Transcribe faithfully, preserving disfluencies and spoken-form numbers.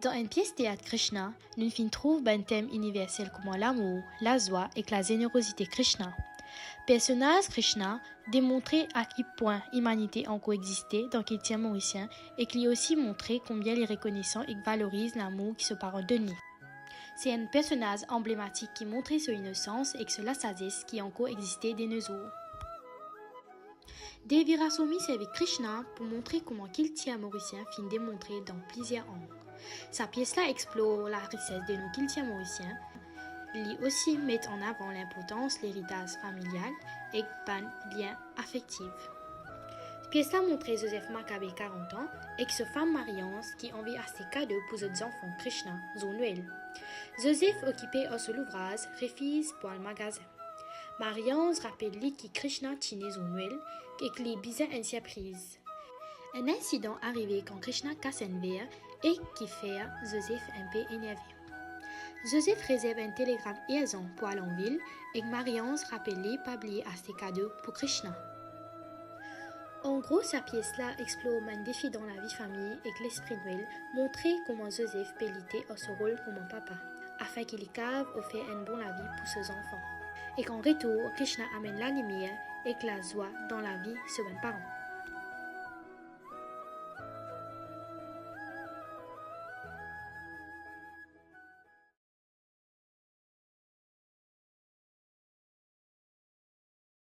Dan enn pies teat Krishna, nou finn trouv bann tem iniversel kouma lamour, lazwa ek lazenerozite Krishna. Personaz Krishna demontre a ki pwin imanite ankor existe dan kiltir morisien, ek li osi montre konbien li rekonesan ek valoriz lamour ki so paran donn li. Se enn personaz anblematik ki montre so inosans ek so lasazes ki ankor existe de no zour. Devi Rasomi servi Krishna pou montre kouma kiltir morisien finn demontre dan plizier ang. Sa pies la explor larises de nou kiltir morisien. Li osi met an avan linportans leritaz familial ek bann lien afektif. Pies la montre Zozef Makabe karant an ek so fam Marie-Ange ki anvi aste kado pou zot zanfan Krishna zour Nwel. Zozef, okipe ar so louvraz, refiz pou al magazin. Marie-Ange rapel li ki Krishna ti ne zour Nwel ek li bizin enn sirpriz. Enn insidan arive kan Krishna kas enn ver ek ki fer Zozef inpe enerve. Zozef rezerv enn telegram irzan pou al anvil ek Marie-Ange rapel li pa bliye aste kado pou Krishna. An gro, sa pies la explor bann defi dan lavi fami ek lespri Nwel, montre kouma Zozef pe lite ar so rol kouma papa, afin ki li kav ofer enn bon lavi pou so zanfan. Ek an retour, Krishna amenn lalimier ek lazwa dan lavi so bann paran.